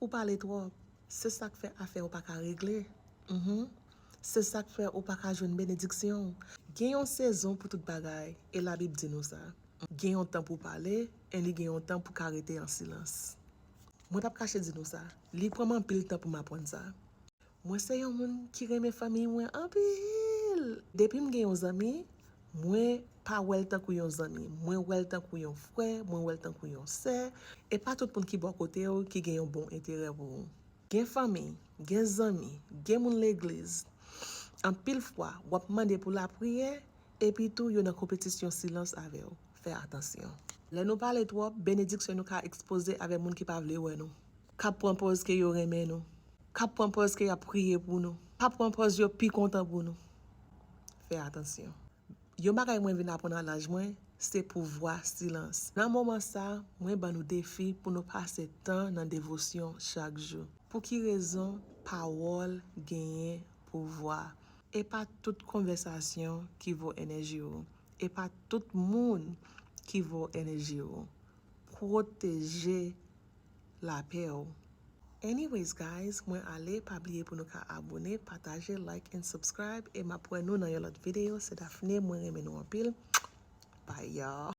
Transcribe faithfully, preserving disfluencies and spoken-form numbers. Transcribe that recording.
Ou pale twòp. Se sa k fè afè w pa ka regle. Mhm. Se sa k fè ou pa ka jwenn benediksyon. Gen yon sezon pou tout bagay, e Labib di nou sa. Gen yon tan pou pale, e li gen yon tan pou ka rete an silans. Mwen p ap kache di nou sa. Li pran m anpil tan pou m aprann sa. Mwen se yon moun ki renmen fanmi mwen anpil. Depi m gen yon zanmi, mwen pa wè l tankou yon zanmi. Mwen wè l tankou yon frè, mwen wè l tankou yon sè. E pa tout moun ki bò kote w ki gen yon bon enterè pou ou. Gen fanmi, gen zanmi, gen moun legliz. Anpil fwa, w ap mande pou lapriyè, epi tou yo nan konpetisyon silans avè w. Fè atansyon. Lè nou pale twòp, benediksyon nou ka ekspoze avè moun ki pa vle wè nou, k ap pran pòz ke yo renmen nou, k ap pran pòz ke y ap priye pou nou, k ap pran pòz yo pi kontan pou nou. Fè atansyon. Yon bagay mwen vin aprann a laj mwen, se pouvwa silans. Nan moman sa, mwen ban nou defi pou nou pase tan nan devosyon chak jou. Pou ki rezon pawòl genyen pouvwa? E pa tout konvèsasyon ki vo enèji w. E pa tout moun ki vo enèji w. Pwoteje lapè w. Anyways, guys, mwen ale, pa bliye pou nou ka abone, pataje, like and subscribe, e m ap wè nou nan yon lòt videyo. Se Daphné, mwen renmen nou anpil. Bye, y'all.